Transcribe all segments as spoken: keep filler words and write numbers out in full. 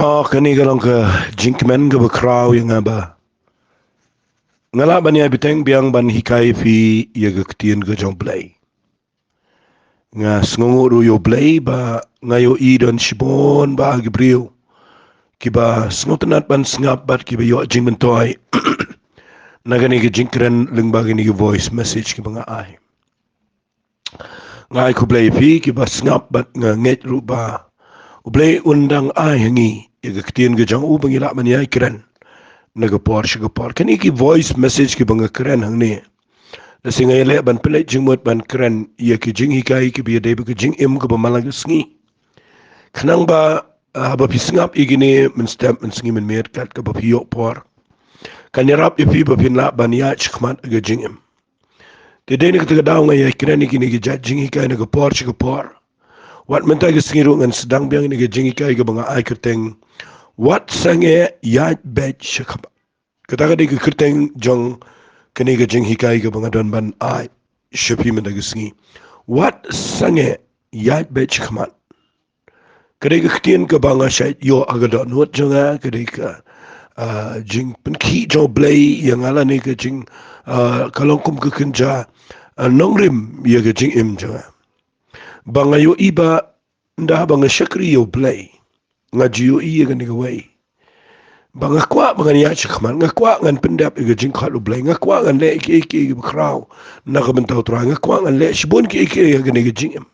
Oh, kane ka long ka jingkmen kaba khraw ïa nga ba nga lah ban ïai bteng biang ban hikai ïa phi ïa ka ktien ka jong U Blei. Nga sngewnguh ruh ïa U Blei ba nga ïohi don shibun bah ki briew kiba sngewtynnat ban sngap bad kiba ïoh jingmyntoi na kane ka jingkren lyngba kine ki voice message kiba nga ai. Nga ai khublei ïa phi kiba sngap bad nga ngeit ruh ba U Blei un dang ai ha ngi ïa ka ktien ka jong u ba ngi lah ban ïai kren na ka por sha ka por. Kine ki voice message kiba nga kren hangne, lehse nga ïaleh ban pynleit jingmut ban kren ïa ki jinghikai kiba ïadei bad ka jingim kaba man la ka sngi. Khnang ba, ah, haba phi sngap ïa kine mynstep mynsngi mynmiet kat kaba phi ïoh por, kan ïarap ïa phi ba phin lah ban ïaid shakhmat ha ka jingim. Te dei na kata ka daw nga ïai kren ïa kine ki jait jinghikai na ka por sha ka por. Wat mynta ka sngi ruh ngan sdang biang ïa kane ka jinghikai kaba nga ai kyrteng, wat sangeh, ïaid beit shakhmat. Kata ka dei ka kyrteng jong kane ka jinghikai kaba nga don ban ai sha phi mynta ka sngi. Wat sangeh, ïaid beit shakhmat. Ka dei ka ktien kaba nga shait ïoh ha ka dohnud jong nga, ka dei ka, ah, jingpynkhih jong U Blei ïa nga lane ka jing, ah, ka long kum ka kynja, ah, nongrim ïa ka jingim jong nga. Ba nga ïohi ba ynda ba nga shakri ïa U Blei, nga ju ïohi ïa kane kawei, ba nga kwah ba ngan ïaid shakhmat, nga kwah ngan pyndep ïa ka jingkhot U Blei, nga kwah ngan leh kiei kiei kiba khraw na ka bynta U Trai, nga kwah ngan leh shibun kiei kiei ha kane ka jingim.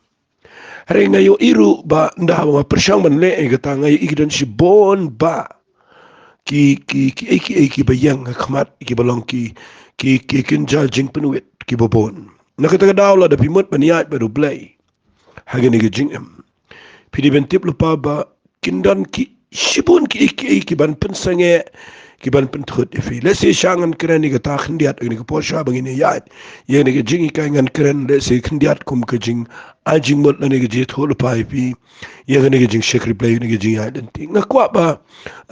Hynrei nga ïohi ruh ba ynda ba nga pyrshang ban leh ïa kata, nga ïohi ki don shibun bah ki, ki, kiei kiei kiba ïeng ha khmat, kiba long ki, ki, ki kynja jingpynwit kiba bun. Na kata ka daw lada phi mut ban ïaid bad U Blei ha kane ka jingim, phi dei ban tip lypa ba kin don ki shibun kiei kiei kiban pynsangeh, kiban pynthut ïa phi. Lehse sha ngan kren ïa kata khyndiat ha kane ka por sha ba ngin ïaid ïa kane ka jinghikai, ngan kren lehse khyndiat kum ka jingai jingmut lane ka jingïathuhlypa ïa phi ïa kane ka jingshakri Blei, kane ka jingïaid lynti. Nga kwah ba,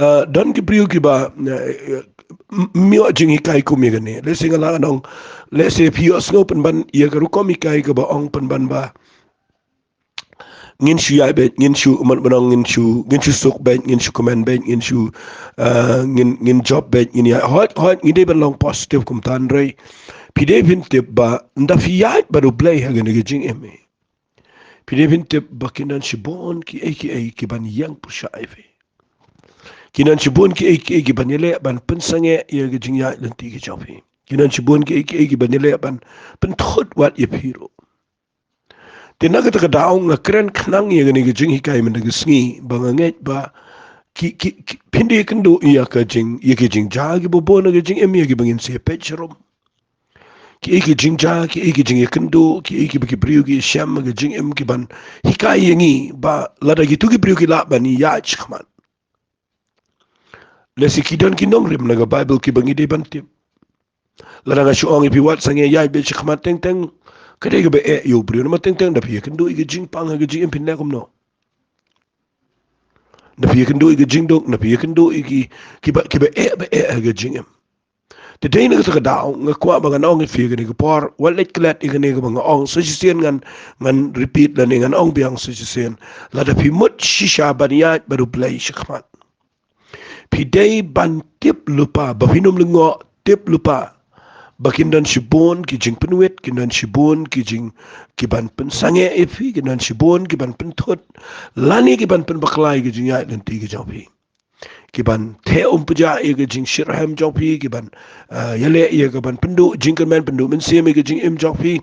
ah, don ki briew kiba, ah, m-, ym ïoh jinghikai kum ïa kane. Lehse nga lah ban ong, lehse phi ïohsngew pynban ïa ka rukom hikai kaba ong pynban ba ngin shu ïaid beit, ngin shu, mut ban ong, ngin shu, ngin shu suk beit, ngin shu kmen beit, ngin shu, ah, ngin, ngin jop beit, ngin ïaid. Hooid, hooid, ngi dei ban long positive kumta, hynrei phi dei phin tip ba ynda phi ïaid bad U Blei ha kane ka jingim, phi dei phin tip ba kin don shibun kiei kiei kiban ïeng pyrshah ïa phi. Kin don shibun kiei kiei kiban ïaleh ban pynsangeh ïa ka jingïaid lynti ka jong phi. Kin don shibun kiei kiei kiban ïaleh ban pynthut wat ïa phi ruh. Te na kata ka daw nga kren khnang ïa kane ka jinghikai mynta ka sngi ba nga ngeit ba ki, ki, ki, phin da ïakynduh ïa ka jing, ïa ki jingjia kiba bun ha ka jingim ïa kiba ngin sa peit sharum. Kiei ki jingjia, kiei ki jingïakynduh, kiei kiba ki briew ki shem ha ka jingim kiban hikai ïa ngi ba lada kito ki briew ki lah ban ïaid shakhmat. Lehse ki don ki nongrim na ka Baibl kiba ngi dei ban tip. Lada nga shu ong ïa phi wat sangeh, ïaid beit shakhmat, teng teng ka dei kaba eh ïa u briew. Namar teng teng da phi ïakynduh ïa ka jingpang ha ka jingim phin leh kumno? Da phi ïakynduh ïa ka jingduk, da phi ïakynduh ïa ki, kiba, kiba eh ba eh ha ka jingim. Te dei na kata ka daw nga kwah ba ngan ong ïa phi ha kane ka por, wat leit klet ïa kane kaba nga ong sa shisien, ngan, ngan repeat lane ngan ong biang sa shisien. Lada phi mut shisha ban ïaid bad U Blei shakhmat, phi dei ban tip lypa, ba phin ym lyngngoh, tip lypa ba kin don shibun ki jingpynwit, kin don shibun ki jing, kiban pynsangeh ïa phi, kin don shibun kiban pynthut lane kiban pynbakla ïa ki jingïaid lynti ki jong phi. Kiban theh umpjah ïa ka jingshitrhem jong phi, kiban, ah, ïaleh ïa kaban pynduh jingkyrmen, pynduh mynsiem ïa ka jingim jong phi,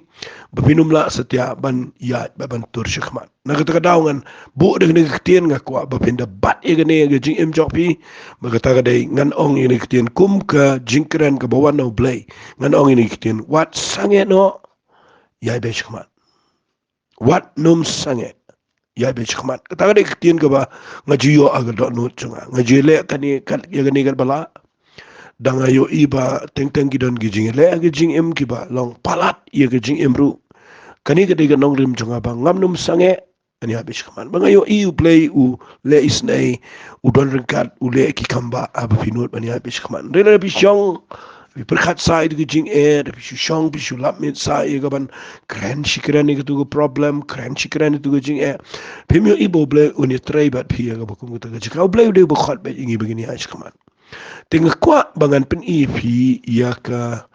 ba phin ym lah satia ban ïaid bad ban tur shakhmat. Na kata ka daw ngan buh da kane ka ktien, nga kwah ba phin da bat ïa kane ha ka jingim jong phi. Ba kata ka dei, ngan ong ïa kane ka ktien kum ka jingkren kaba wan na U Blei. Ngan ong ïa kane ka ktien, wat sangeh noh, ïaid beit shakhmat. Wat nym sangeh, ïaid beit shakhmat. Kata ka dei ka ktien kaba nga ju ïoh ha ka dohnud jong nga. Nga ju ïaleh kane, kat, ïa kane katba lah. Da nga ïohi ba teng teng ki don ki jingïaleh ha ka jingim kiba long palat ïa ka jingim ruh. Kane ka dei ka nongrim jong nga ba ngam nym sangeh, ngan ïaid beit shakhmat. Ba nga ïohi U Blei u leh isynei, u don ryngkat, u leh ki kam ba, ah, ba phi nud ban ïaid beit shakhmat. Hynrei lada phi shong Phi pyrkhat sa ïa ka jingeh, phi shu shong, phi shu lap miet sa ïa ka ban kren shi kren ïa katu ka problem, kren shi kren ïa katu ka jingeh. Phim ïohi ba U Blei un ïatrei bad phi ïa kaba kum kata ka jingkha. U Blei u dei uba khot beit ïa ngi ba ngin ïaid shakhmat. Te nga kwah ba ngan pyni ïa phi ïa ka,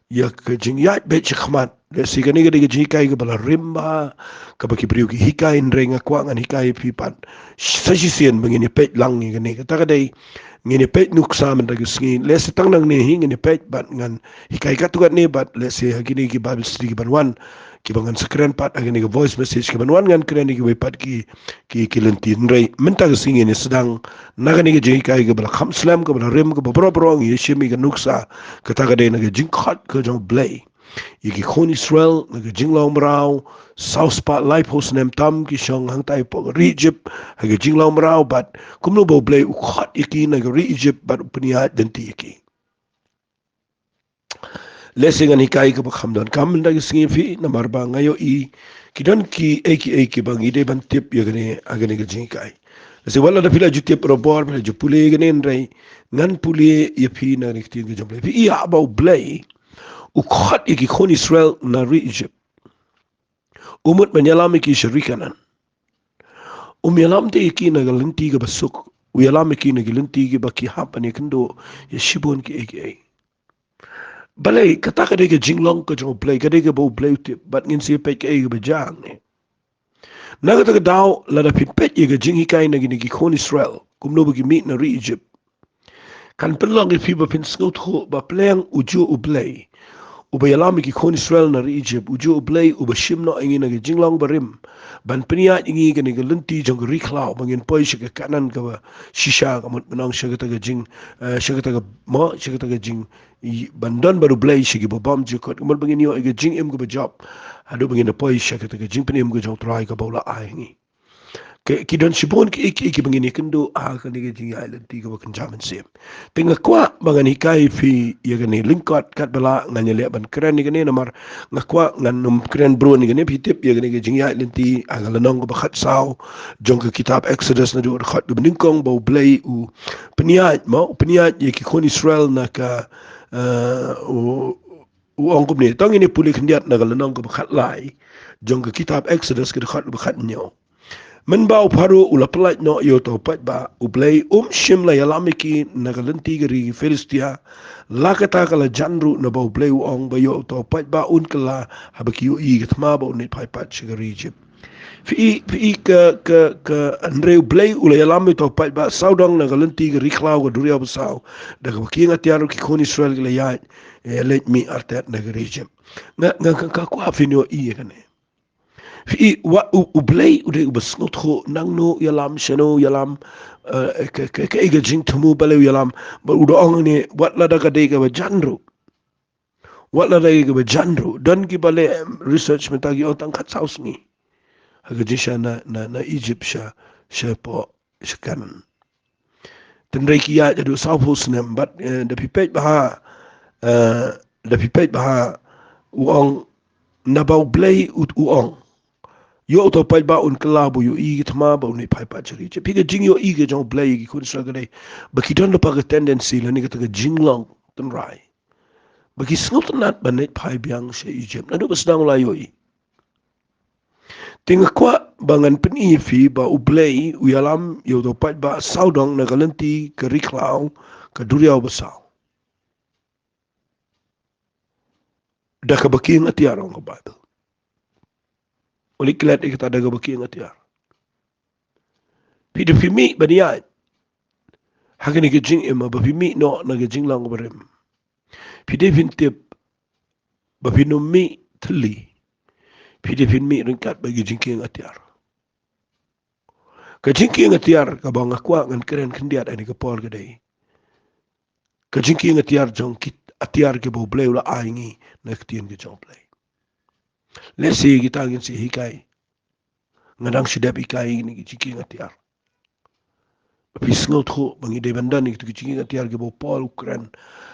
ïa ka jingïaid beit shakhmat. Lehse kane ka dei ka jinghikai kaba la rim bha, kaba ki briew ki hikai, hynrei nga kwah ngan hikai ïa phi pat sa shisien ba ngin ïa peit lang ïa kane. Kata ka dei ngin ïa peit nuksa mynta ka sngi. Lehse tang nangne hi ngin ïa peit bad ngan hikai katto katne bad lehse ha kine ki Bible study ki ban wan, kiba ngan sa kren pat ha kine ki voice message ki ban wan ngan kren ïa kiwei pat ki, ki, ki lynti, hynrei mynta ka sngi ngin ïa sdang na kane ka jinghikai kaba la kham slem, kaba la rim, kaba baroh baroh ngi ïa shim ïa ka nuksa. Kata ka dei na ka jingkhot ka jong U Blei ïa ki khun Israel na ka jinglong mraw, saw spah laiphew snem tam ki shong hangtai hapoh ka ri Egypt ha ka jinglong mraw bad kumno ba U Blei u khot ïa ki na ka ri Egypt bad u pynïaid lynti ïa ki. Lehse ngan hikai kaba kham donkam mynta ka sngi ïa phi, namar ba nga ïohi ki don kiei kiei kiba ngi dei ban tip ïa kane ha kane ka jinghikai. Lehse wat lada phi la ju tip barabor, phi la ju pule ïa kane, hynrei ngan pule ïa phi na kane ka ktien ka jong U Blei. Phi ïohi ba U Blei u khot ïa ki khun Israel na ri Egypt. U mut ban ïalam ïa ki sha ri Kanaan. Um ïalam te ïa ki na ka lynti kaba suk. U ïalam ïa ki na ki lynti kiba ki hap ban ïakynduh ïa shibun kiei kiei. Balei? Kata ka dei ka jinglong ka jong U Blei, ka dei kaba U Blei u tip, bad ngin sa peit kaei kaba jia hangne. Na kata ka daw lada phin peit ïa ka jinghikai na kine ki khun Israel kumno ba ki mih na ri Egypt, kan pynlong ïa phi ba phin sngewthuh ba pleng ujuh U Blei uba ïalam ïa ki khun Israel na ri Egypt, ujuh U Blei uba shim noh ïa ngi na ka jinglong barim ban pynïaid ïa ngi kane ka lynti jong ka ri khlaw ba ngin poi sha ka Kanaan kaba shisha, ka mut ban ong sha kata ka jing, eh, sha kata ka mo, sha kata ka jing i-, ban don bad U Blei sha kiba bymjukut, ka mut ba ngin ïoh ïa ka jingim kaba jop haduh ba ngin da poi sha kata ka jingpynim ka jong U Trai kaba u la ai ha ngi. Ki, ki don shibun kiei kiei kiba ngin ïakynduh ha kane ka jingïaid lynti kaba kynja mynsiem. Te nga kwah ba ngan hikai ïa phi ïa kane lyngkot, katba lah ngan ïaleh ban kren ïa kane namar nga kwah ngan ym kren briew ïa kane. Phi tip ïa kane ka jingïaid lynti ha ka lynnong kaba khatsaw jong ka kitab Exodus, naduh ka dkhot kaba nyngkong ba U Blei u pynïaid, mo, u pynïaid ïa ki khun Israel na ka, eh, u, u ong kumne. To ngin ïa pule khyndiat na ka lynnong kaba khatlai jong ka kitab Exodus, ka dkhot kaba khathynñiew. Mynba u Pharaoh u la pyllait noh ïa uta u paidbah, U Blei um shym la ïalam ïa ki na ka lynti ka ri Philistia. La kata ka la jan ruh naba U Blei u ong ba ïa uta u paidbah un kylla haba ki ïohi ka thma ba un leit phai pat sha ka ri Egypt. Phi i, phi i ka, ka, ka, hynrei U Blei u la ïalam ïa uta u paidbah sawdong na ka lynti ka ri khlaw ka duriaw basaw, da kaba ki ïing atiar ki khun Israel ki la ïaid, eh, leit mih artat na ka ri Egypt. Nga, nga, nga, nga kwah phin ïohi ïa kane. Phi i, wat U, U Blei u dei uba sngewthuh nangno u ïalam, shano u ïalam, eh, ka, ka, ka, ka jingthmu balei u ïalam, bad u da ong ne, wat lada ka dei kaba jan ruh. Wat lada ka dei kaba jan ruh. Don kiba leh, em, research mynta ki ong tang khatsaw sngi ha ka jingshah na, na, na Egypt sha, shapoh, sha Kanaan. Hynrei ki ïaid haduh sawphew snem bad, eh, da phi peit bha, eh, da phi peit bha, u ong, naba U Blei u, u ong, ïa uta u paidbah un kylla ba u ïohi ka thma ba un leit phai pat sha ka ri Egypt. Phi, ka jingïohi ka jong U Blei ïa ki khun Israel ka dei ba ki don lypa ka tendency lane kata ka jinglong tynrai ba ki sngewtynnat ban leit phai biang sha Egypt naduh ba sdang u la ïohi. Te nga kwah ba ngan pyni ïa phi ba U Blei u ïalam ïa uta u paidbah sawdong na ka lynti ka ri khlaw ka duriaw basaw, da kaba ki ïing atiar, ong ka Baibl. U leit klet ïa kata, da kaba ki ïing atiar. Phi, da phi mih ban ïaid ha kane ka jingim, ba phi mih noh na ka jinglong barim, phi dei phin tip ba phin ym mih thylli. Phi dei phin mih ryngkat bad ka jingkieng atiar. Ka jingkieng atiar kaba nga kwah ngan kren khyndiat ha kane ka por ka dei ka jingkieng atiar jong ki atiar kiba U Blei u la ai ngi na ka ktien ka jong U Blei. Lehse kita ngin sa hikai. Nga dang shu dep hikai ïa kine ki jingkieng atiar. Ba phi sngewthuh ba ngi dei ban don ïa kito ki jingkieng atiar kiba u Paul u kren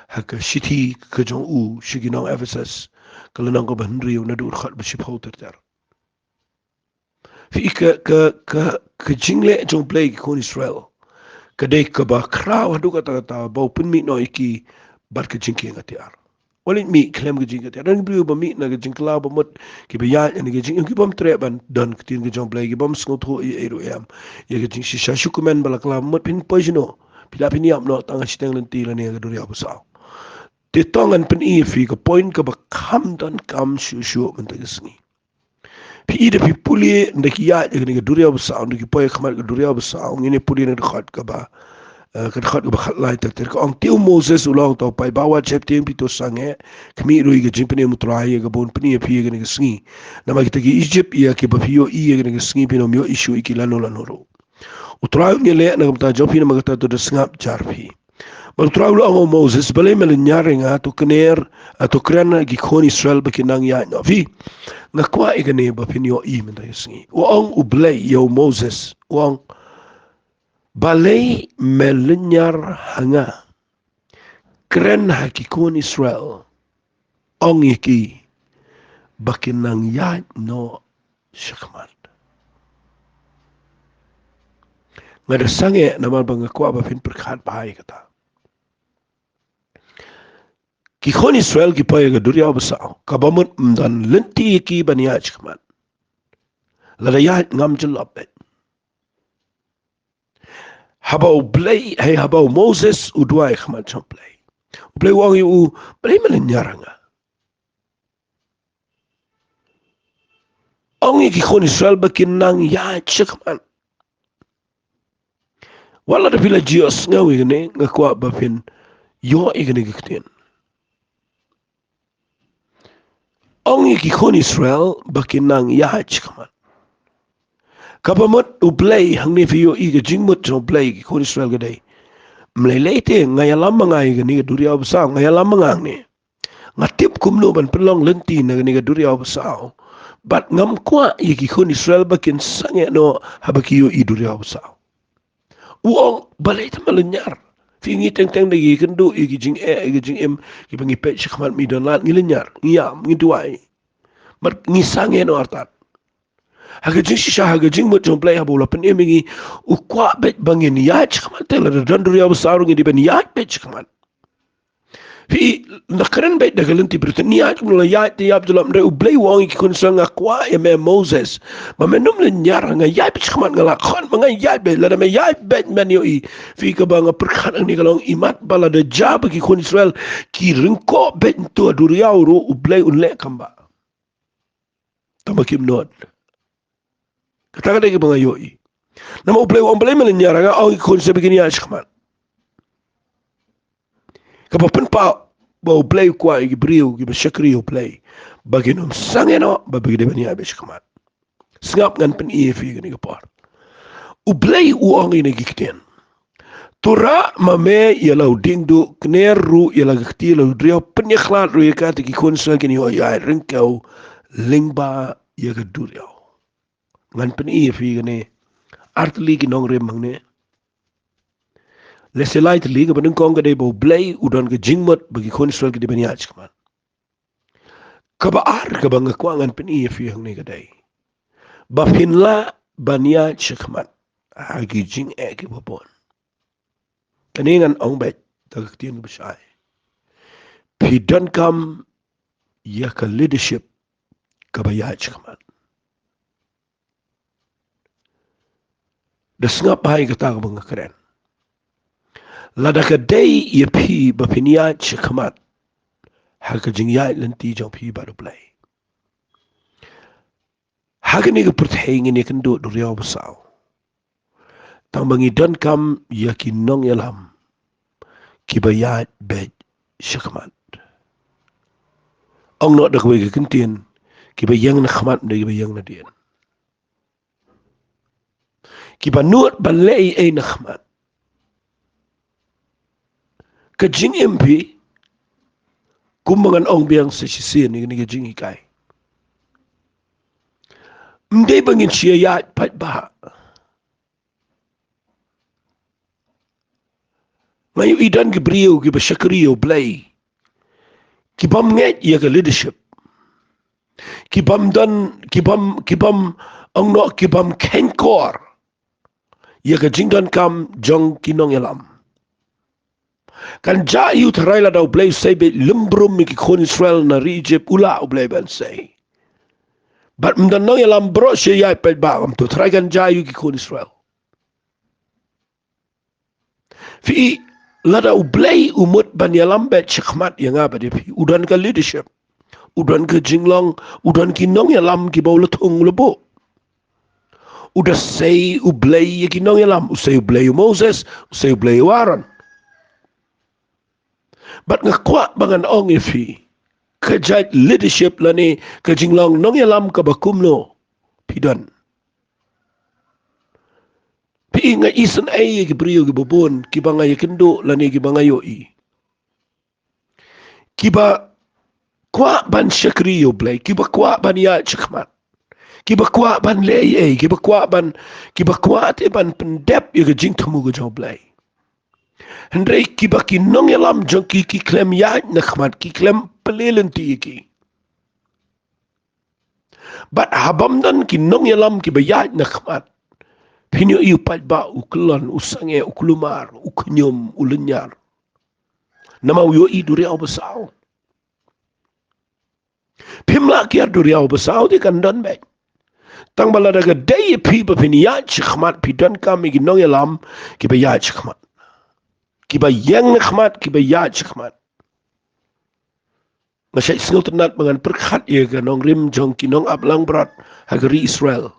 ha ka shithi ka jong u sha ki nong Ephesus, ka lynnong kaba hynriew, naduh ka dkhot ba shiphew ter ter. Phi, ka, ka, ka, ka jingleh jong U Blei ïa ki khun Israel ka dei kaba khraw haduh katta katta ba u pynmih noh ïa ki bad ka jingkieng atiar. Wat leit mih khlem ka jingkieng atiar. Don ki briew ba mih na ka jingkylla ba mut, kiba ïaid ïa kane ka jingim, ki bym treh ban don ka ktien ka jong U Blei, ki bym sngewthuh ei ei ruh em ïa ka jingshisha. Shu kmen ba la kylla ba mut, phin poi shano? Phi lah phin ïap noh tang ha shiteng lynti lane ha ka duriaw basaw. Te to ngan pyni ïa phi ka point kaba kham donkam shuh shuh mynta ka sngi. Phi i, da phi pule, ynda ki ïaid ïa kane ka duriaw basaw, ynda ki poi ha khmat ka duriaw basaw, ngin ïa pule na ka dkhot kaba, eh, ka dkhot kaba khatlai ter ter, ka ong: Te u Moses u la ong, To paidbah, wat sheptieng, phi to sangeh, khmih ruh ïa ka jingpynim U Trai, ïa kaba un pyni ïa phi ïa kane ka sngi. Namar kita ki Ijipt ïa kiba phi ïohi ïa kane ka sngi, phin ym ïohi shuh ïa ki lano lano ruh. U Trai un ïaleh na ka bynta jong phi, namar kata to da sngap jar phi. Bad U Trai u la ong, O Moses, balei me lynñiar ïa nga? To kner, ah, to kren ha ki khun Israel ba kin nang ïaid noh. Phi, nga kwah ïa kane ba phin ïohi mynta ka sngi. U ong U Blei ïa u Moses, u ong: Balei me lynñiar ha nga? Kren ha ki khun Israel, ong ïa ki ba kin nang ïaid noh shakhmat. Nga da sangeh namar ba nga kwah ba phin pyrkhat bha ïa kata. Ki khun Israel ki poi ha ka duriaw basaw, kaba mut ym don lynti ïa ki ban ïaid shakhmat. Lada ïaid, ngam jyllop beit. Haba U Blei, hei, haba u Moses u duwai ha khmat jong U Blei, U Blei u ong ïa u, balei me lynñiar ha nga? Ong ïa ki khun Israel ba kin nang ïaid shakhmat. Wat lada phi la ju ïohsngew ïa kane, nga kwah ba phin ïoh ïa kane ka ktien. Ong ïa ki khun Israel ba kin nang ïaid shakhmat. Kaba mut U Blei, hangne phi ïohi ka jingmut jong U Blei ïa ki khun Israel ka dei: Ym lei lei te, nga ïalam ma nga ïa kane ka duriaw basaw, nga ïalam ma nga hangne. Nga tip kumno ban pynlong lynti na kane ka duriaw basaw. Bad ngam kwah ïa ki khun Israel ba kin sangeh noh haba ki ïohi duriaw basaw. U ong, balei te me lynñiar? Phi, ngi teng teng da ngi kynduh ïa ki jingeh, ïa ki jingim, kiba ngi peit shakhmat, ngi don lad, ngi lynñiar, ngi ïam, ngi duwai. Bad ngi sangeh noh artat. Ha ka jingshisha, ha ka jingmut jong U Blei, haba u la pynim ïa ngi, u kwah beit ba ngin ïaid shakhmat, te lada don duriaw basaw ruh ngi dei ban ïaid beit shakhmat. Phi, nda kren beit da ka lynti briew, te ngi ïaid kumno? La ïaid te ïap jyllop. Hynrei U Blei u ong ïa ki khun Israel, nga kwah ïa me Moses ba men ym lynñiar ha nga, ïaid beit shakhmat, nga la khot ma nga, ïaid beit. Lada me ïaid beit men ïohi. Phi, kaba nga pyrkhat hangne ka long, imat ba lada jia ba ki khun Israel ki ryngkoh beit hangto ha duriaw ruh, U Blei un leh kam ba tang ba kim nud. Kata ka dei kaba nga ïohi. Namar U Blei u ong, balei me lynñiar ha nga? Ong ïa ki khun Israel ba kin ïaid shakhmat. Kaba pynpaw ba U Blei u kwah ïa ki briew kiba shakri ïa U Blei ba kin ym sangeh noh, ba ki dei ban ïaid beit shakhmat. Sngap, ngan pyni ïa phi kane ka por. U Blei u ong ïa kine ki ktien: To rah ma me ïa la u diengduh, kner ruh ïa la ka kti la u duriaw, pynïakhlad ruh ïa ka, te ki khun Israel kin ïoh ïaid ryngkew lyngba ïa ka duriaw. Ngan pyni ïa phi kane. Ar tylli ki nongrim hangne. Lehse lai tylli. Kaba nyngkong ka dei ba U Blei u don ka jingmut ba ki khun Israel ki dei ban ïaid shakhmat. Kaba ar kaba nga kwah ngan pyni ïa phi hangne ka dei ba phin lah ban ïaid shakhmat ha ki jingeh kiba bun. Kane ngan ong beit da ka ktien kaba shai. Phi donkam ïa ka leadership kaba ïaid shakhmat. Da sngap bha ïa kata kaba nga kren. Lada ka dei ïa phi ba phin ïaid shakhmat ha ka jingïaid lynti jong phi bad U Blei, ha kane ka pyrthei ngin ïakynduh duriaw basaw. Tang ba ngi donkam ïa ki nongïalam kiba ïaid beit shakhmat. Ong noh da kawei ka kyntien, kiba ïeng na khmat, da kiba ïeng na dien. Kiba nud ban leh ei ei na khmat. Ka jingim phi, kumba ngan ong biang sa shisien ïa kane ka jinghikai, ym dei ba ngin shu ïaid paidbah. Nga ïohi don ki briew kiba shakri ïa U Blei, ki bym ngeit ïa ka leadership, ki bym don, ki bym, ki bym, ong noh, ki bym kheiñkor ïa ka jingdonkam jong ki nongïalam. Kan jia ïa u trai lada U Blei u sei beit lem brum ïa ki khun Israel na ri Egypt, u lah U Blei ban sei. Bad ym don nongïalam baroh shi ïaid paidbah, kumto u trai kan jia ïa u ki khun Israel. Phi, lada U Blei u mut ban ïalam beit shakhmat ïa nga bad ïa phi, u don ka leadership, u don ka jinglong, u don ki nongïalam kiba u la thung u la buh. U da sei U Blei ïa ki nongïalam, u sei U Blei ïa u Moses, u sei U Blei ïa u Aaron. Bad nga kwah ba ngan ong ïa phi, ka jait leadership lane ka jinglong nongïalam kaba kumno phi don. Phi, nga isynei ïa ki briew kiba bun kiba nga ïakynduh lane kiba nga ïohi, kiba kwah ban shakri ïa U Blei, kiba kwah ban ïaid shakhmat, kiba kwah ban leh ei ei, kiba kwah ban, kiba kwah te ban pyndep ïa ka jingthmu ka jong U Blei. Hynrei kiba ki nongïalam jong ki ki khlem ïaid na khmat, ki khlem plie lynti ïa ki. Bad haba ym don ki nongïalam kiba ïaid na khmat, phin ïohi u paidbah u kyllon, u sangeh, u kulmar, u khñium, u lynñiar. Namar u ïohi duriaw basaw. Phim lah kiar duriaw basaw te kan don beit. Tang ba lada ka dei ïa phi ba phin ïaid shakhmat, phi donkam ïa ki nongïalam kiba ïaid shakhmat, kiba ïeng na khmat, kiba ïaid shakhmat. Nga shait sngewtynnat ba ngan pyrkhat ïa ka nongrim jong ki nongap langbrot ha ka ri Israel.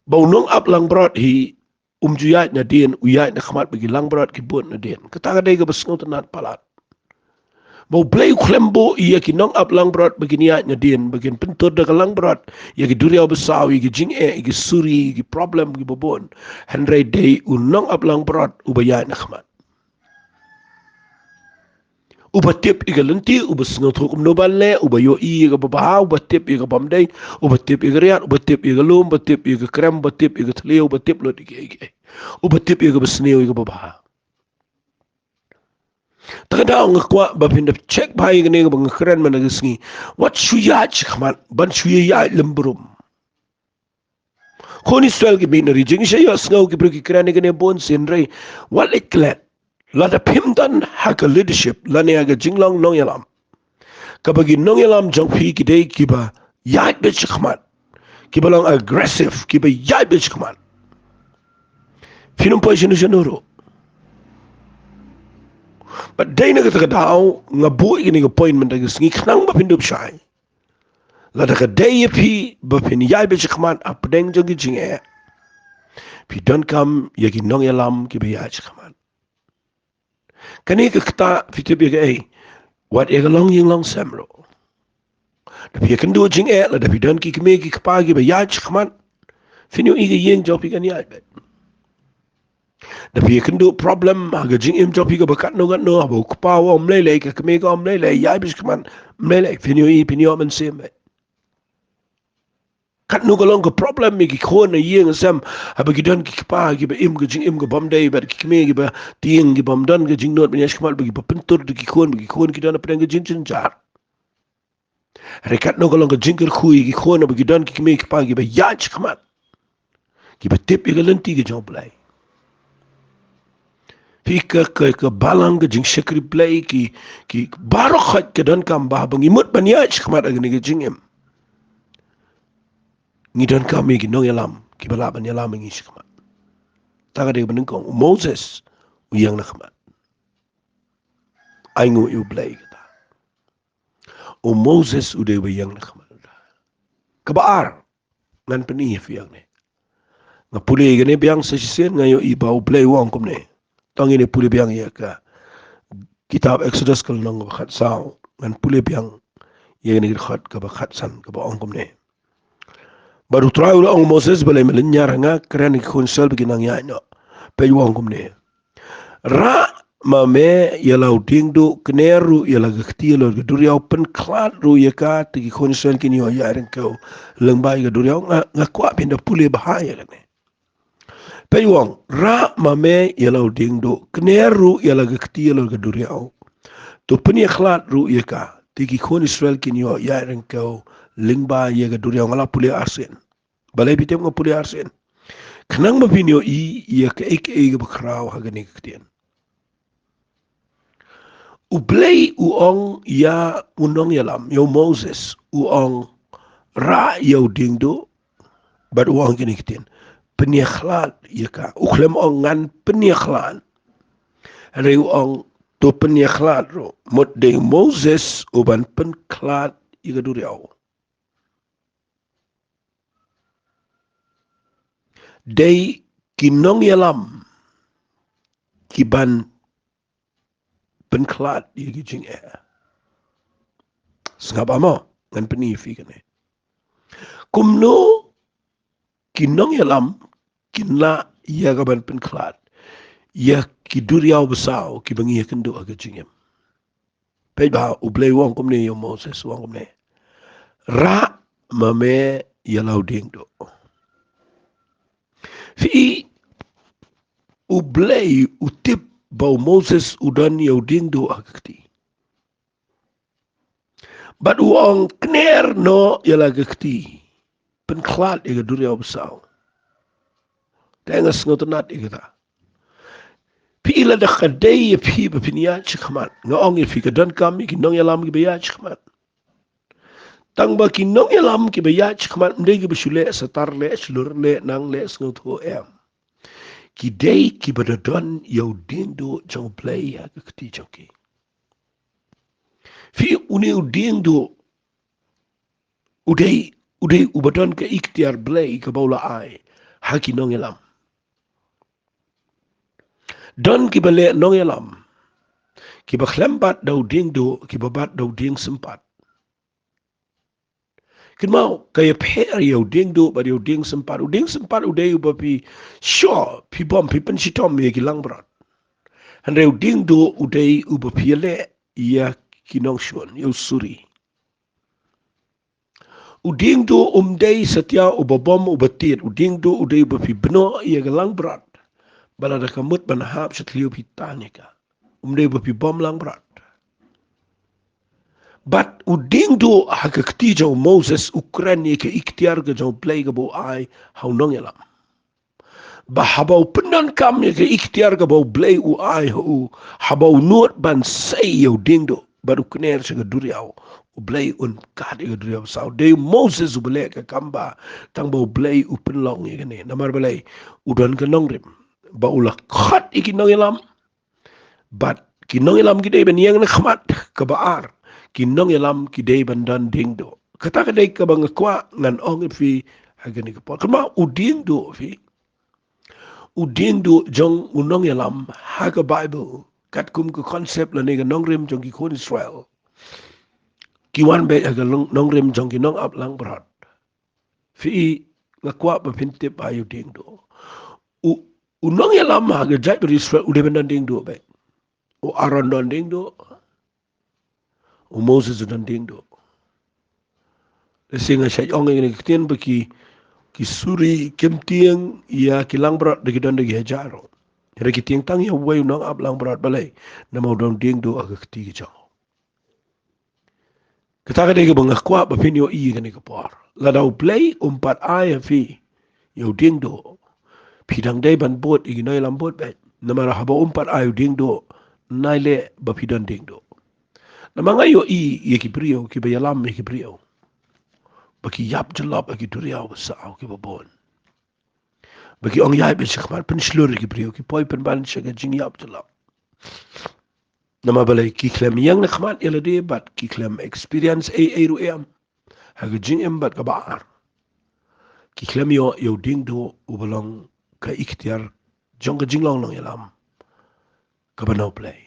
Ba u nongap langbrot hi um ju ïaid nadien, u ïaid na khmat, ba ki langbrot ki bud nadien. Kata ka dei kaba sngewtynnat palat. Ba U Blei u khlem buh ïa ki nongap langbrot ba kin ïaid nadien, ba kin pyntur da ka langbrot ïa ki duriaw basaw, ïa ki jingeh, ïa ki suri, ïa ki problem kiba bun. Hynrei dei u nongap langbrot uba ïaid na khmat, uba tip ïa ka lynti, uba sngewthuh kumno ban leh, uba ïohi ïa kaba bha, uba tip ïa ka bym dei, uba tip ïa ka riat, uba tip ïa ka lum, uba tip ïa ka krem, uba tip ïa ka thliew, uba tip lut ïa kiei kiei, uba tip ïa kaba sniew, ïa kaba bha. Te ka daw nga kwah ba phin da check bha ïa kane kaba nga kren mynta ka sngi. Wat shu ïaid shakhmat ban shu ïaid lem brum. Khun Israel ki mih na ri Ijip, ngi shait ïohsngew ki briew ki kren ïa kane bun sien, hynrei wat leit klet. Lada phim don ha ka leadership lane ha ka jinglong nongïalam, kaba ki nongïalam jong phi ki dei kiba ïaid beit shakhmat, kiba long aggressive, kiba ïaid beit shakhmat, phin ym poi shano shano ruh. Bad dei na kata ka daw nga buh ïa kane ka point mynta ka sngi khnang ba phin dup shai. Lada ka dei ïa phi ba phin ïaid beit shakhmat hapdeng jong ki jingeh, phi donkam ïa ki nongïalam kiba ïaid shakhmat. Kane ka ktah, phi tip ïa kaei? Wat ïa ka longïing longsem ruh. Da phi ïakynduh jingeh, lada phi don ki kmie ki kpa kiba ïaid shakhmat, phin ïohi ka ïing jong phi kan ïaid beit. Da phi ïakynduh problem ha ka jingim jong phi kaba katno katno, haba u kpa u ong ym lei lei, ka kmie ka ong ym lei lei, ïaid beit shakhmat, ym lei lei, phin ïohi, phin ïoh mynsiem beit. Katno ka long ka problem ïa ki khun ha ïing ha sem, haba ki don ki kpa kiba im ka jingim ka bym dei, bad ki kmie kiba tieng, ki bym don ka jingnud ban ïaid shakhmat, ba kiba pyntur da ki khun, ba ki khun ki don hapdeng ka jingjynjar. Hynrei katno ka long ka jingkyrkhu ïa ki khun haba ki don ki kmie ki kpa kiba ïaid shakhmat, kiba tip ïa ka lynti ka jong U Blei. Phi, ka, ka, ka balang ka jingshakri Blei, ki, ki baroh khoit ka donkam ba haba ngi mut ban ïaid shakhmat ha kane ka jingim, ngi donkam ïa ki nongïalam kiba lah ban ïalam ïa ngi shakhmat. Kata ka dei kaba nyngkong. U Moses u ïeng na khmat. Ai nguh ïa U Blei kata. U Moses u dei uba ïeng na khmat. Kaba ar, ngan pyni ïa phi ïa kane. Nga pule ïa kane biang sa shisien, nga ïohi ba U Blei u ong kumne. To ngin ïa pule biang ïa ka kitab Exodus ka lynnong kaba khatsaw. Ngan pule biang ïa kane ka dkhot kaba khatsan kaba ong kumne. Bad U Trai u la ong, Moses, balei me lynñiar ha nga? Kren ïa ki khun Israel ba kin nang ïaid noh. Peit, u ong kumne: Rah ma me ïa la u diengduh, kner ruh ïa la ka kti halor ka duriaw, pynkhlad ruh ïa ka, te ki khun Israel kin ïoh ïaid ryngkew lyngba ïa ka duriaw. Nga, nga kwah phin da pule bha ïa kane. Peit, u ong: Rah ma me ïa la u diengduh, kner ruh ïa la ka kti halor ka duriaw, to pynïakhlad ruh ïa ka, te ki khun Israel kin ïoh ïaid ryngkew lyngba ïa ka duriaw. Nga la pule arsien. Balei phi tip nga pule arsien? Khnang ba phin ïohi ïa kaei kaei kaba khraw ha kane ka ktien. U Blei u ong ïa u nongïalam, ïa u Moses, u ong, rah ïa u diengduh, bad u ong kine ki ktien, pynïakhlad ïa ka. U khlem ong ngan pynïakhlad. Hynrei u ong to pynïakhlad ruh. Mut dei u Moses uban pynkhlad ïa ka duriaw. Dei ki nongïalam kiban pynkhlad ïa ki jingeh. Sngap mo, ngan pyni ïa phi kane. Kumno ki nongïalam kin lah ïa kaban pynkhlad ïa ki duriaw basaw kiba ngi ïakynduh ha ka jingim. Peit ba U Blei u ong kumne ïa u Moses, u ong kumne, rah ma me ïa la u diengduh. Phi, U Blei u tip ba u Moses u don ïa u diengduh ha ka kti. Bad u ong kner noh ïa la ka kti. Pynkhlad ïa ka duriaw basaw. Te nga sngewtynnat ïa kata. Phi, lada ka dei ïa phi ba phin ïaid shakhmat, nga ong ïa phi ka donkam ïa ki nongïalam kiba ïaid shakhmat. Tang ba ki nongïalam kiba ïaid shakhmat ym dei kiba shu leh satar, leh shlur, leh nang, leh sngewthuh, em. Ki dei kiba da don ïa u diengduh jong U Blei ha ka kti jong ki. Phi, une u diengduh u dei, u dei uba don ka iktiar Blei kaba u la ai ha ki nongïalam. Don kiba leh nongïalam kiba khlem bat da u diengduh, kiba bat da u dieng sympat. Kynmaw, ka ïapher ïa u diengduh bad ïa u dieng sympat. U dieng sympat u dei uba phi shoh, phi bom, phi pynshitom ïa ki langbrot. Hynrei u diengduh u dei uba phi ïaleh ïa ki nongshun, ïa u suri. U diengduh um dei satia uba bom uba tied. U diengduh u dei uba phi bnoh ïa ka langbrot. Ba lada ka mut ban hap sha thliew phi tan ïa ka. Um dei uba phi bom langbrot. Bad u diengduh ha ka kti jong u Moses u kren ïa ka iktiar ka jong U Blei kaba u ai ha u nongïalam. Ba haba u pyndonkam ïa ka iktiar kaba U Blei u ai ha u, haba u nud ban sei ïa u diengduh bad u kner sha ka duriaw, U Blei un kat ïa ka duriaw basaw. Dei u Moses uba leh ka kam ba tang ba U Blei u pynlong ïa kane. Namar balei? U don ka nongrim ba u la khot ïa ki nongïalam. Bad ki nongïalam ki dei ban ïeng na khmat. Kaba ar, ki nongïalam ki dei ban don diengduh. Kata ka dei kaba nga kwah ngan ong ïa phi ha kane ka por. Kynmaw, u diengduh, phi, u diengduh jong u nongïalam ha ka Baibl, katkum ka konsep lane ka nongrim jong ki khun Israel, ki wan beit ha ka long-, nongrim jong ki nongap langbrot. Phi, nga kwah ba phin tip ïa u diengduh. U, u nongïalam ha ka jaitbynriew Israel u dei ban don diengduh beit. U Aaron don diengduh. U Moses u don diengduh. Lehse nga shait ong ïa kane ka ktien ba ki, ki suri kim tieng ïa ki langbrot da ki don da ki hajar. Hynrei ki tieng tang ïa uwei u nongap langbrot. Balei? Namar u don diengduh ha ka kti ka jong u. Kata ka dei kaba nga kwah ba phin ïohi kane ka por. Lada U Blei um pat ai ïa phi ïa u diengduh, phi dang dei ban bud ïa ki nongïalam bud beit. Namar haba um pat ai u diengduh, nai leh ba phi don diengduh. Namar nga ïohi ïa ki briew kiba ïalam ïa ki briew ba ki ïap jyllop ha ki duriaw basaw kiba bun. Ba ki ong ïaid beit shakhmat, pynshlur ïa ki briew, ki poi pynban sha ka jingïap jyllop. Namar balei? Ki khlem ïeng na khmat ïa lade bad ki khlem experience ei ei ruh em ha ka jingim bad kaba ar. Ki khlem ïoh ïa u diengduh uba long ka iktiar jong ka jinglong nongïalam kaba na U Blei.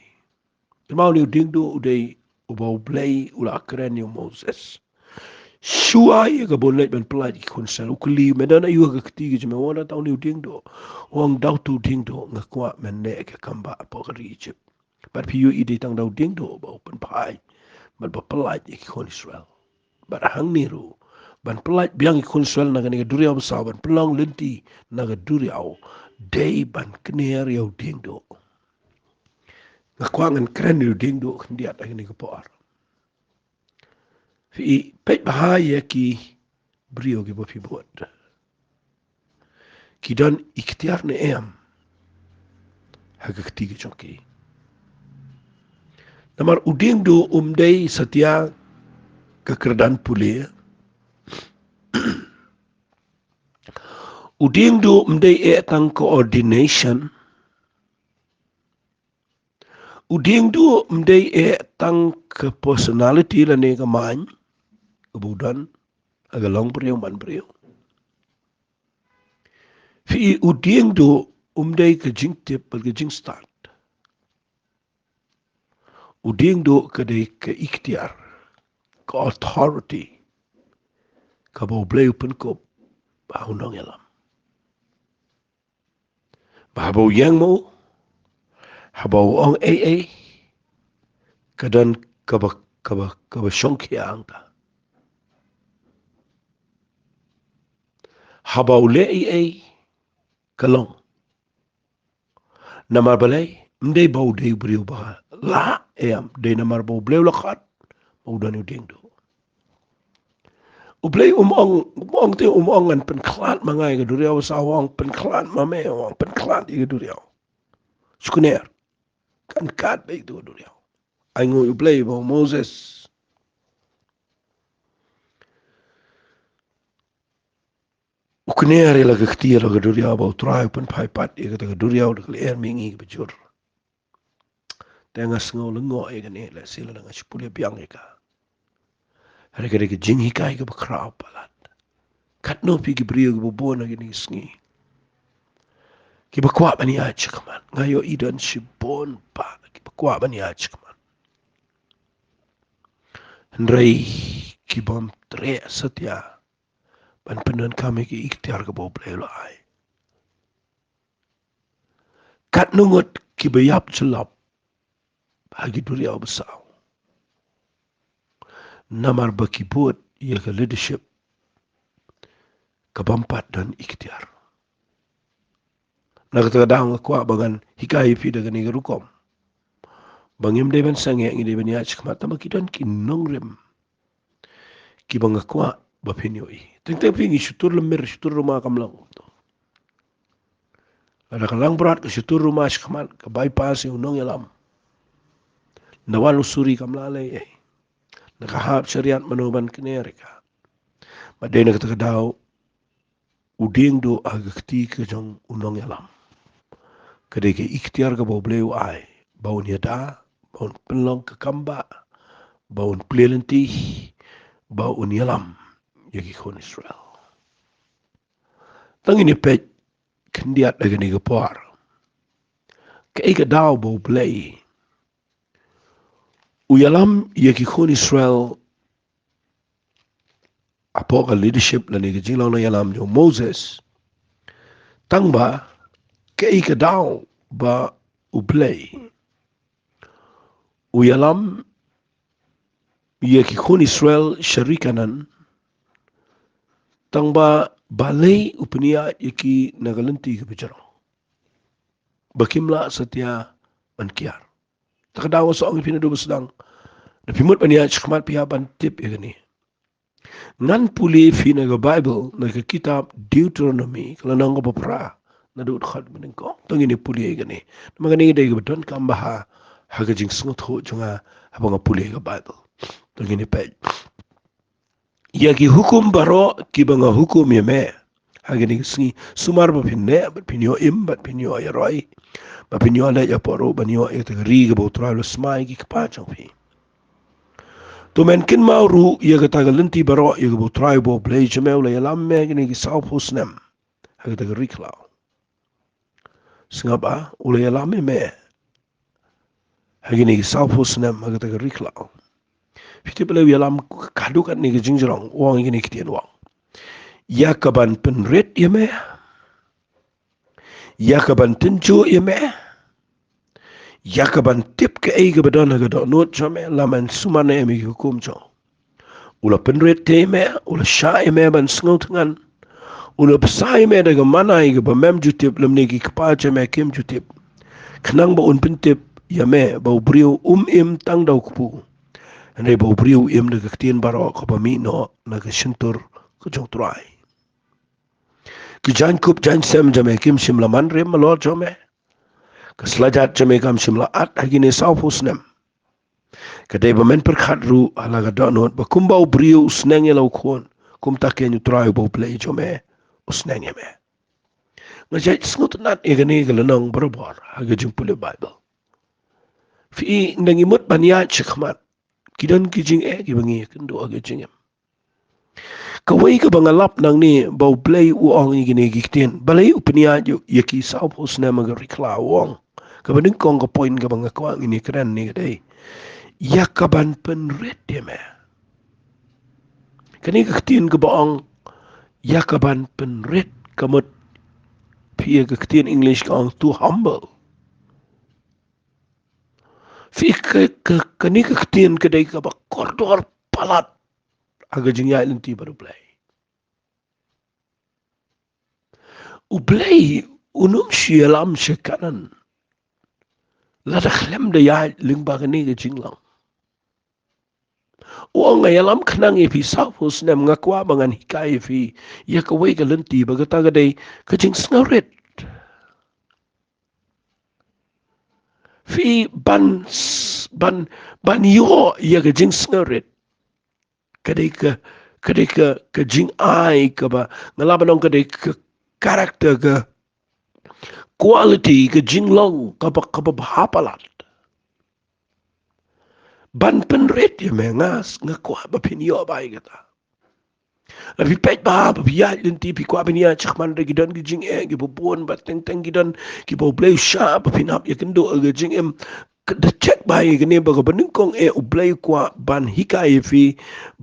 Kynmaw, une u diengduh u dei uba U Blei u la kren ïa u Moses. Shuwa ïa kaba un leit ban pyllait ïa ki khun Israel, u kylli, me don aiu ha ka kti ka jong me? U ong, da tang une u diengduh. U ong, da utu u diengduh nga kwah men leh ka kam ba hapoh ka ri Ijipt. Bad phi ïohi, dei tang da u diengduh ba u pynphai bad ba pyllait ïa ki khun Israel. Bad hangne ruh, ban pyllait biang ïa ki khun Israel na kane ka duriaw basaw, ban pynlong lynti na ka duriaw, dei ban kner ïa u diengduh. Nga kwah ngan kren ïa u diengduh khyndiat ha kane ka por. Phi, peit bha ïa ki briew kiba phi bud. Ki don iktiar ne em ha ka kti ka jong ki? Namar u diengduh um dei satia ka kyrdan pule. U diengduh um dei eh tang ka ordination. U diengduh um dei eh tang ka personality lane ka main kaba u don ha ka long briew man briew. Phi i, u diengduh um dei ka jingtip bad ka jingstad. U diengduh ka dei ka iktiar, ka authority kaba U Blei u pynkup ha u nongïalam. Ba haba u ïeng ma u, haba u ong ei ei, ka don kaba, kaba, kaba shongkhia hangta. Haba u leh ei ei, ka long. Namar balei? Ym dei ba u dei u briew ba lah, em, dei namar ba U Blei u la khot ba u don u diengduh. U Blei um ong, um ong te, um ong ngan pynkhlad ma nga ïa ka duriaw basaw, u ong pynkhlad ma me, u ong pynkhlad ïa ka duriaw. Shu kner. Kan kat beit ïa ka duriaw. Ainguh ïa U Blei ba u Moses u kner ïa la ka kti ïa la ka duriaw, ba U Trai u pynphai pat ïa kata ka duriaw da ka lyer mihngi kaba jur. Te nga sngew lyngngoh ïa kane, lehse lada nga shu pule biang ïa ka. Hynrei ka dei ka jinghikai kaba khraw palat. Katno phi ki briew kiba bun ha kine ki sngi kiba kwah ban ïaid shakhmat. Nga ïohi don shibun pat kiba kwah ban ïaid shakhmat, hynrei ki bym treh satia ban pyndonkam ïa ki iktiar kaba U Blei u la ai. Katno ngut kiba ïap jyllop ha ki duriaw basaw namar ba ki bud ïa ka leadership ka bym pat don iktiar. Na kata ka daw nga kwah ba ngan hikai ïa phi da kane ka rukom, ba ngim dei ban sangeh, ngi dei ban ïaid shakhmat, tangba ki don ki nongrim kiba nga kwah ba phin ïohi. Teng teng phi, ngi shu tur lymir, shu tur ruma, kam long. Lada ka langbrot ka shu tur ruma shakhmat, ka bypass ïa u nongïalam. Nda wan u suri, kam lah leh ei. Nda ka hap shariat mano ban kner ïa ka. Bad dei na kata ka daw u diengduh ha ka kti ka jong u nongïalam ka dei ka iktiar kaba U Blei u ai, ba un ïada, ba un pynlong ka kam ba, ba un plie lynti, ba un ïalam ïa ki khun Israel. Tang ngin ïa peit khyndiat ha kane ka por. Kaei ka daw ba U Blei u ïalam ïa ki khun Israel hapoh ka leadership lane ka jinglong nongïalam jong u Moses? Tangba kaei ka daw ba U Blei u ïalam ïa ki khun Israel sha ri Kanaan, tangba balei u pynïaid ïa ki na ka lynti kaba jrong, ba kim lah satia ban kiar? Ta ka daw nga sa ong ïa phi naduh ba sdang, da phi mut ban ïaid shakhmat, phi hap ban tip ïa kane. Ngan pule ïa phi na ka Baibl, na ka kitab Deuteronomy, ka lynnong kaba phra, naduh dkhot ba nyngkong. To ngin ïa pule ïa kane. Namar kane ka dei kaba donkam bha ha ka jingsngewthuh jong nga haba nga pule ïa ka Baibl. To ngin ïa peit. Ïa ki hukum baroh kiba nga hukum ïa me ha kine ki sngi, sumar ba phin neh, bad phin ïoh im, bad phin ïoh ïaroi, bad phin ïoh leit hapoh ruh ban ïoh ïa kata ka ri kaba U Trai u la smai ïa ki kpa jong phi. To men kynmaw ruh ïa kata ka lynti baroh ïa kaba U Trai uba U Blei jong me u la ïalam me kine ki sawphew snem ha kata ka ri khlaw. Sngap, ah, u la ïalam ïa me ha kine ki sawphew snem ha kata ka ri khlaw. Phi tip balei u ïalam haduh katne ka jingjrong? U ong ïa kine ki ktien, u ong: ïa kaban pynrit ïa me, ïa kaban tynjuh ïa me, ïa kaban tip kaei kaba don ha ka dohnud jong me, lymne sumar ne em ïa ki hukum jong u. U la pynrit ïa me, u la shah ïa me ban sngewthngan, u la bsa ïa me da ka manna ïa kaba mem ju tip, lymne ki kpa jong me kim ju tip, khnang ba un pyntip ïa me ba u briew um im tang da u kpu, hynrei ba u briew u im da ka ktien baroh kaba mih noh na ka shyntur ka jong U Trai. Ki jaiñkup jaiñsem jong me kim shym la man rim halor jong me. Ka sla jat jong me kam shym la at ha kine sawphew snem. Ka dei ba men pyrkhat ruh ha la ka dohnud ba kumba u briew u sneng ïa la u khun, kumta kein U Trai uba U Blei jong me u sneng ïa me. Nga jait sngewtynnat ïa kane ka lynnong barabor ha ka jingpule Baibl. Phi i, ynda ngi mut ban ïaid shakhmat, ki don ki jingeh kiba ngi ïakynduh ha ka jingim. Kawei kaba nga lap nangne ba U Blei u ong ïa kine ki ktien, balei u pynïaid ïa ki sawphew snem ha ka ri khlaw, u ong. Kaba nyngkong ka point kaba nga kwah ngin ïakren ne ka dei ïa kaban pynrit ïa me. Kane ka ktien kaba ong ïa kaban pynrit, ka mut phi ïa ka ktien English ka ong to humble. Phi, ka, ka, kane ka ktien ka dei kaba kordor palat ha ka jingïaid lynti bad U Blei. U Blei um shym ïalam sha Kanaan lada khlem da ïaid lyngba kane ka jinglong. U ong, nga ïalam khnang ïa phi sawphew snem, nga kwah ba ngan hikai ïa phi ïa kawei ka lynti ba kata ka dei ka jingsngewrit. Phi, ban s-, ban, ban ïoh ïa ka jingsngewrit, ka dei ka, ka dei ka, ka jingai kaba nga lah ban ong ka dei ka character, ka quality, ka jinglong kaba, kaba bha palat. Ban pynrit ïa me, nga, nga kwah ba phin ïoh bha ïa kata. Lada phi peit bha ba phi ïaid lynti, phi kwah ban ïaid shakhmat, ki don ki jingeh kiba bun, ba teng teng ki don kiba U Blei u shah ba phin hap ïakynduh ha ka jingim. Ka da check bha ïa kane ba kaba nyngkong eh U Blei u kwah ban hikai ïa phi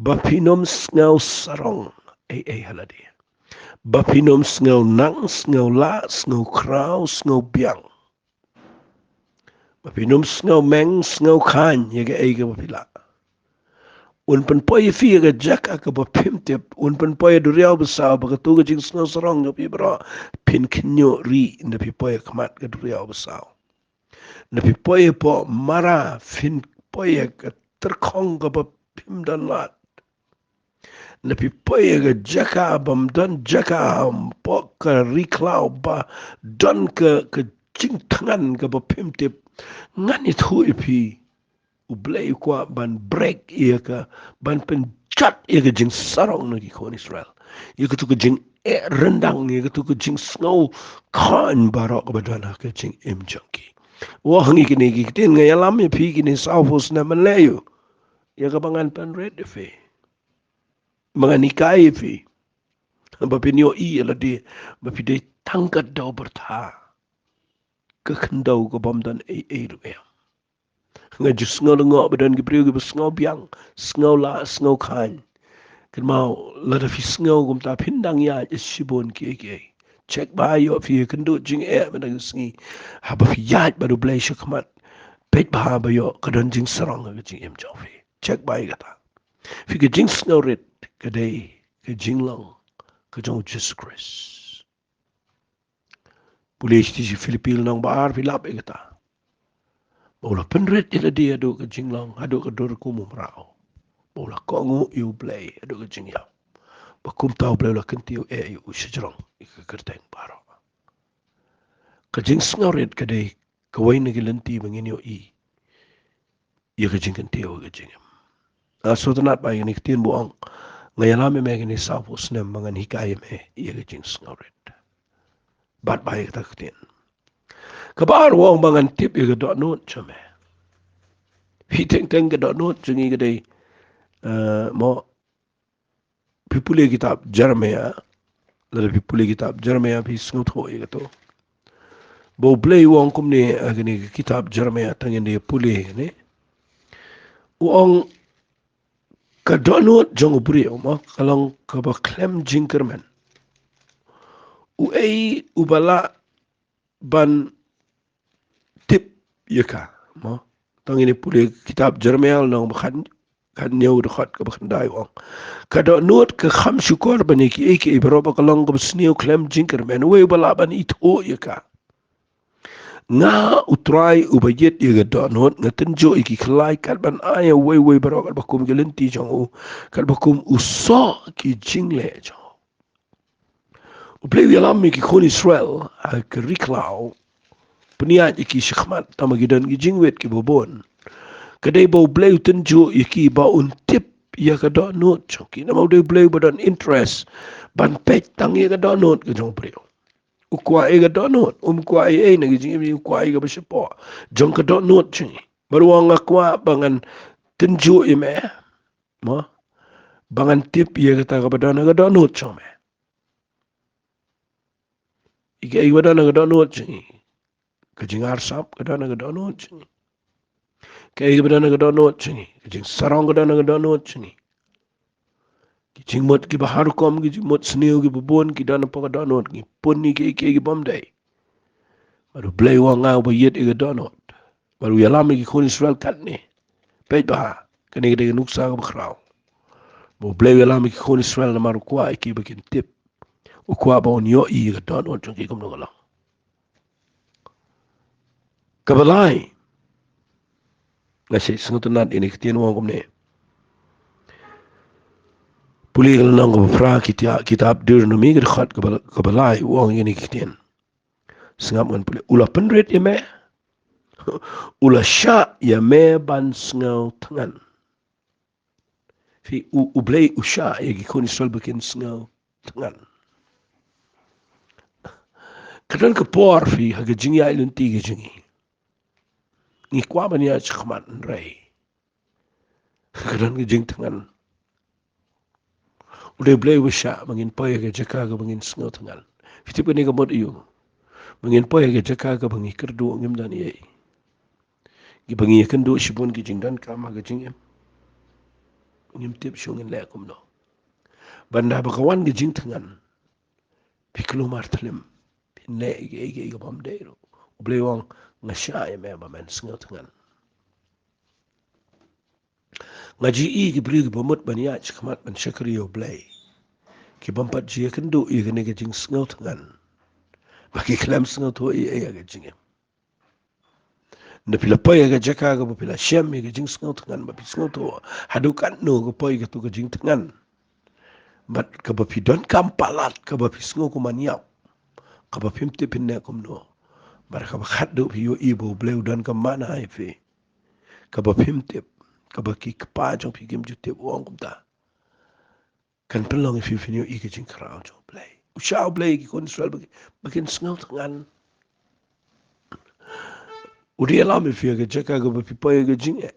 ba phin ym sngew sarong ei ei ha lade. Ba phin ym sngew nang, sngew lah, sngew khraw, sngew biang. Ba phin ym sngew meng, sngew khaiñ ïa kaei kaba phi lah. Un pynpoi ïa phi ïa ka jaka kaba phim tip, un pynpoi ïa duriaw basaw, ba kato ka jingsngew sarong jong phi baroh phin khynñiuh rieh ynda phi poi ha khmat ka duriaw basaw. Ynda phi poi hapoh mara, phin poi ha ka tyrkhong kaba phim don lad. Ynda phi poi ha ka jaka bym don jaka, hapoh ka ri khlaw ba don ka, ka jingthngan kaba phim tip, ngan ïathuh ïa phi, U Blei u kwah ban break ïa ka, ban pynjot ïa ka jingsarong na ki khun Israel. Ïa kato ka jingeh ryndang, ïa kato ka jingsngew khaiñ baroh kaba don ha ka jingim jong ki. Wah, ngi kine ki ktien, nga ïalam ïa phi kine sawphew snem, man leh ïa u. Ïa kaba ngan pynrit ïa phi, ba ngan hikai ïa phi, ba phin ïohi ïa lade ba phi dei tang ka daw byrtha, ka khyndew ka bym don ei ei ruh em. Nga ju sngew lyngngoh ba don ki briew kiba sngew biang, sngew lah, sngew khaiñ. Kynmaw, lada phi sngew kumta, phin dang ïaid shibun kiei kiei. Check bha, ïoh phi ïakynduh jingeh mynta ka sngi. Haba phi ïaid bad U Blei shakhmat, peit bha ba ïoh ka don jingsarong ha ka jingim jong phi. Check bha ïa kata. Phi, ka jingsngewrit ka dei ka jinglong ka jong U Jisu Khrist. Pule sha Philippi lynnong ba ar, phi lap ïa kata. Ba u la pynrit ïa lade haduh ka jinglong, haduh ka dur kum u mraw. Ba u la kohnguh ïa U Blei haduh ka jingïap. Ba kumta U Blei u la kyntiew eh ïa u shajrong ïa ka kyrteng baroh. Ka jingsngewrit ka dei kawei na ki lynti ba ngin ïohi ïa ka jingkyntiew ha ka jingim. Nga sngewtynnat bha ïa kane ka ktien ba u ong, nga ïalam ïa me kine sawphew snem ba ngan hikai ïa me ïa ka jingsngewrit. Bat bha ïa kata ka ktien. Kaba ar, u ong ba ngan tip ïa ka dohnud jong me. Phi, teng teng ka dohnud jong ngi ka dei, eh, mo, phi pule kitab Jeremiah, lada phi pule kitab Jeremiah phi sngewthuh ïa kato. Ba U Blei u ong kumne, eh, kane ka kitab Jeremiah, tang ngin da pule kane. U ong, ka dohnud jong u briew, mo, ka long kaba khlem jingkyrmen. Uei uba lah ban tip ïa ka, mo? Tang ngin pule kitab Jeremiah lynnong ba khat, khathynñiew, dkhot kaba khyndai, u ong, ka dohnud ka kham shukor ban ïa kiei kiei baroh, ba ka long kaba sniew khlem jingkyrmen, uei uba lah ban ithuh ïa ka? Nga U Trai uba ïit ïa ka dohnud, nga tynjuh ïa ki khlai kat ban ai ïa uwei uwei baroh kat ba kum ki lynti jong u, kat ba kum u soh ki jingleh jong u. U Blei u ïalam ïa ki khun Israel ha ka ri khlaw, pynïaid ïa ki shakhmat, tangba ki don ki jingwit kiba bun. Ka dei ba U Blei u tynjuh ïa ki ba un tip ïa ka dohnud jong ki. Namar u dei U Blei uba don interest ban peit tang ïa ka dohnud ka jong u briew. U kwah ïa ka dohnud, um kwah ïa ei na ka jingim, u kwah ïa kaba shapoh jong ka dohnud jong ngi. Bad u ong, nga kwah ba ngan tynjuh ïa me, mo, ba ngan tip ïa kata kaba don ha ka dohnud jong me. Ïa kaei kaba don ha ka dohnud jong ngi. Ka jingarsap ka don ha ka dohnud jong ngi. Kaei kaba don ha ka dohnud jong ngi. Ka jingsarong ka don ha ka dohnud jong ngi. Ki jingmut kiba har rukom, ki jingmut sniew kiba bun, ki don hapoh ka dohnud, ngi pun ïa kiei kiei ki bym dei. Bad U Blei u ong, nga uba ïeit ïa ka dohnud. Bad u ïalam ïa ki khun Israel katne. Peit bha, kane ka dei ka nuksa kaba khraw. Ba U Blei u ïalam ïa ki khun Israel namar u kwah ïa ki ba kin tip. U kwah ba un ïohi ïa ka dohnud jong ki kumno ka long. Kaba lai. Nga sngewtynnad ïa kine ki ktien u ong kumne. Pule ka lynnong kaba phra, kita-, kitab Deuteronomi ka dkhot kaba, kaba lai, u ong ïa kine ki ktien. Sngap ngan pule. U la pynrit ïa me. U la shah ïa me ban sngewthngan. Phi, u, U Blei u shah ïa ki khun Israel ba kin sngewthngan. Ka don ka por phi ha ka jingïaid lynti ka jong ngi. Ngi kwah ban ïaid shakhmat hynrei ka don ka jingthngan. U dei U Blei uba shah ba ngin poi ha ka jaka kaba ngin sngewthngan. Phi tip kane ka mut aïu? Ba ngin poi ha ka jaka kaba ngi kyrduh ngim don ei ei. Kiba ngi ïakynduh shibun ki jingdonkam ha ka jingim. Ngim tip shuh ngin leh kumno. Bad haba ka wan ka jingthngan, phi kulmar thlem, phin leh ïa kiei kiei kiba ym dei ruh. U Blei u ong, nga shah ïa me ba men sngewthngan. Nga ju ïohi ki briew kiba mut ban ïaid shakhmat ban shakri ïa U Blei, ki bym pat ju ïakynduh ïa kane ka jingsngewthngan, ba ki khlem sngewthuh ei ei ha ka jingim. Nda phi la poi ha ka jaka kaba phi la shem ïa ka jingsngewthngan, ba phi sngewthuh haduh katno ka poi kato ka jingthngan. Bad kaba phi donkam palat, kaba phi sngew kum ban ïap, kaba phim tip phin leh kumno. Bad kaba khatduh phi ïohi ba U Blei u donkam mana ïa phi, kaba phim tip, kaba ki kpa jong phi kim ju tip, u ong kumta. Kan pynlong ïa phi phin ïohi ka jingkhraw jong U Blei. U shah U Blei ïa ki khun Israel ba ki, ba kin sngewthngan. U dei ïalam ïa phi ha ka jaka kaba phi poi ha ka jingeh.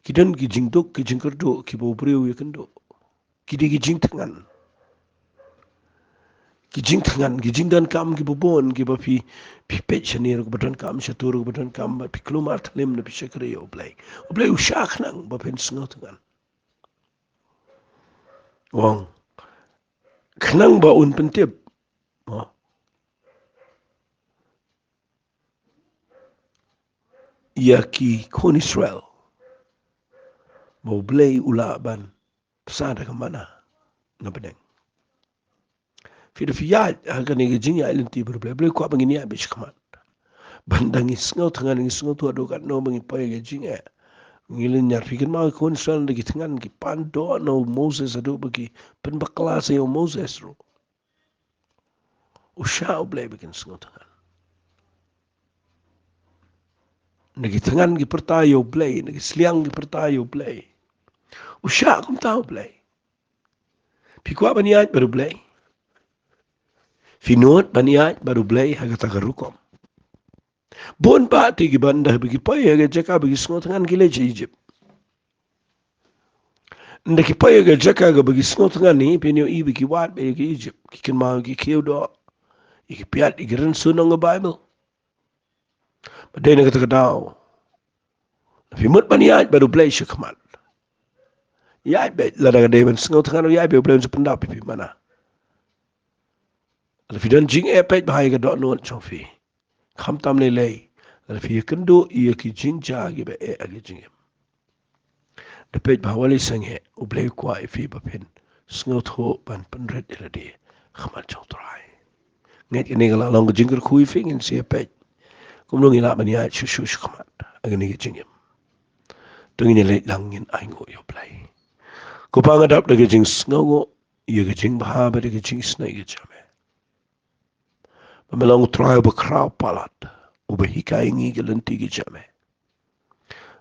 Ki don ki jingduk, ki jingkyrduh, kiba u briew u ïakynduh. Ki dei ki jingthngan. Ki jingthngan, ki jingdonkam kiba bun, kiba phi, phi peit shane ruh kaba donkam, shato ruh kaba donkam, bad phi kulmar thlem nda phi shakri ïa U Blei. U Blei u shah khnang ba phin sngewthngan. U ong, khnang ba un pyntip, mo, ïa ki khun Israel ba U Blei u lah ban bsa da ka mana na bneng. Phi da phi ïaid ha kane ka jingïaid lynti bad U Blei, U Blei u kwah ba ngin ïaid beit shakhmat. Ban da ngi sngewthngan, ngi sngewthuh haduh katno ba ngin poi ha ka jingeh. Ngi lynñiar. Phi kynmaw ïa ki khun Israel, da ki thngan ki pan doh na u Moses haduh ba ki pynbakla sa ïa u Moses ruh. U shah U Blei ba kin sngewthngan. Na ki thngan ki pyrta ïa U Blei, na ki sliang ki pyrta ïa U Blei. U shah kumta U Blei. Phi kwah ban ïaid bad U Blei? Phi nud ban ïaid bad U Blei ha kata ka rukom? Bun bah te kiba ynda ba ki poi ha ka jaka ba ki sngewthngan ki leit sha Egypt. Ynda ki poi ha ka jaka kaba ki sngewthngan hi, phin ïohi ba ki wad beit ha ka Egypt, ki kynmaw ïa ki khiew doh, ïa ki piat, ïa ki rynsun, ong ka Baibl. Bad dei na kata ka daw, phi mut ban ïaid bad U Blei shakhmat, ïaid beit, lada ka dei ban sngewthngan ruh ïaid beit, U Blei un sa pyndap ïa phi mana. Lada phi don jingeh, peit bha ïa ka dohnud jong phi. Khamtam lei lei lada phi ïakynduh ïa ki jingjia kiba eh ha ka jingim. Da peit bha, wat lei sangeh, U Blei u kwah ïa phi ba phin sngewthuh ban pynrit ïa lade ha khmat jong U Trai. Ngeit kane ka la long ka jingkyrkhu ïa phi, ngin sa ïa peit kumno ngi lah ban ïaid shuh shuh shakhmat ha kane ka jingim. To ngin ïa leit lang, ngin ainguh ïa U Blei. Ko Pa, nga dap da ka jingsngewnguh ïa ka jingbha bad ïa ka jingisynei ka jong me. Ba me long U Trai uba khraw palat, uba hikai ïa ngi ha ka lynti ka jong me.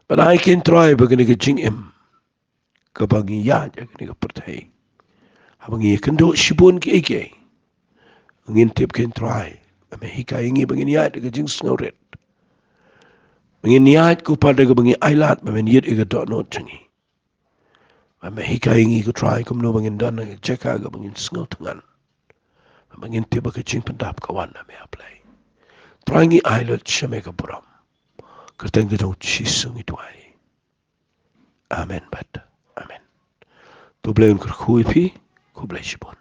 Ban ai kein Trai ba kane ka jingim kaba ngi ïaid ha kane ka pyrthei, haba ngi ïakynduh shibun kiei kiei, ngin tip kein Trai ba me hikai ïa ngi ba ngin ïaid da ka jingsngewrit, ba ngin ïaid ko pat da kaba ngi ailad, ba men ïit ïa ka dohnud jong ngi. Ba me hikai ïa ngi ko Trai kumno ba ngin don ha ka jaka kaba ngin sngewthngan, ba ngin tip ba ka jingpyndap ka wan na me, A Blei. Trai, ngi ai lut sha me ka burom. Kyrteng ka jong U Jisu ngi duwai. Amen bad amen. To U Blei un kyrkhu ïa phi. Khublei shibun.